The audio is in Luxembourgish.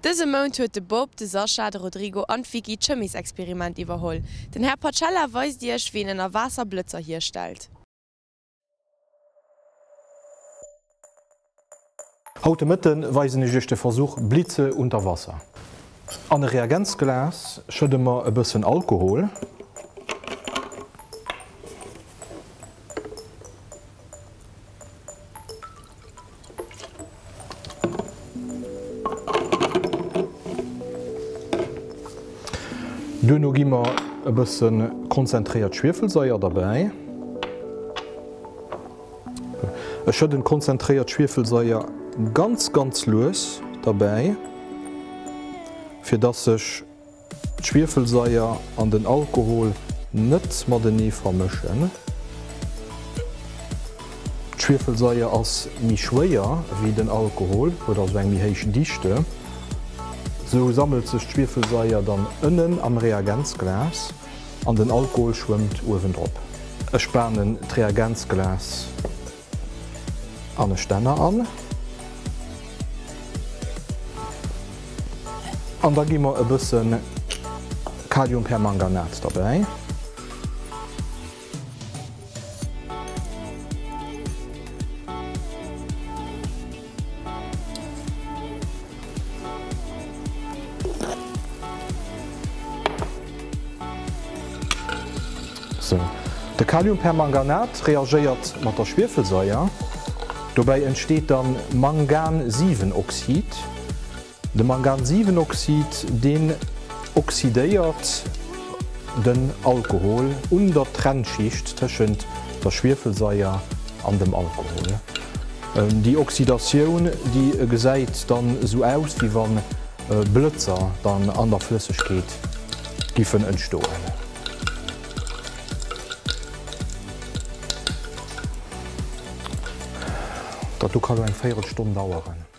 Dëse Mount huet de Bob, de Sascha, de Rodrigo an d'Vicky d'Chemiesexperiment iwwerholl. Den Här Pacella weist iech wéi een ënner Waasser Blëtzer hierstellt. Haut de Mëtten weisen ech iech de Versuch Blitze unter Wasser. An e Reagenzglas schëdde mer e bëssen Alkohol. Duerno gi mer e bësse konzentréiert Schwiefelsaier derbäi. Ech schëdden d'konzentréiert Schwiefelsaier ganz ganz lues derbäi, fir dass sech d'Schwiefelsaier an den Alkohol net matenee vermëschen. D'Schwiefelsaier ass méi schwéier wéi den Alkohol, huet also eng méi héich Dichte. Sou sammelt sech d'Schwiefelsaier dann ënnen am Reagenzglas an den Alkohol schwëmmt uewendrop. Ech banen d'Reagenzglas an e Stänner an. An da gi mer e bësse Kaliumpermanganat derbäi. Sou, de Kaliumpermanganat reagéiert mat der Schwiefelsaier. Dobäi entsteet dann Mangan-7-Oxid. De Mangan-7-Oxid, deen oxidéiert den Alkohol un der Trennschicht tëschent der Schwiefelsaier an dem Alkohol. Déi Oxidatioun, déi gesäit dann esou aus, wéi wa Blëtzer dann an der Flëssegkeet giffen entstoen. Dat do ka lo eng Véierelstonn daueren.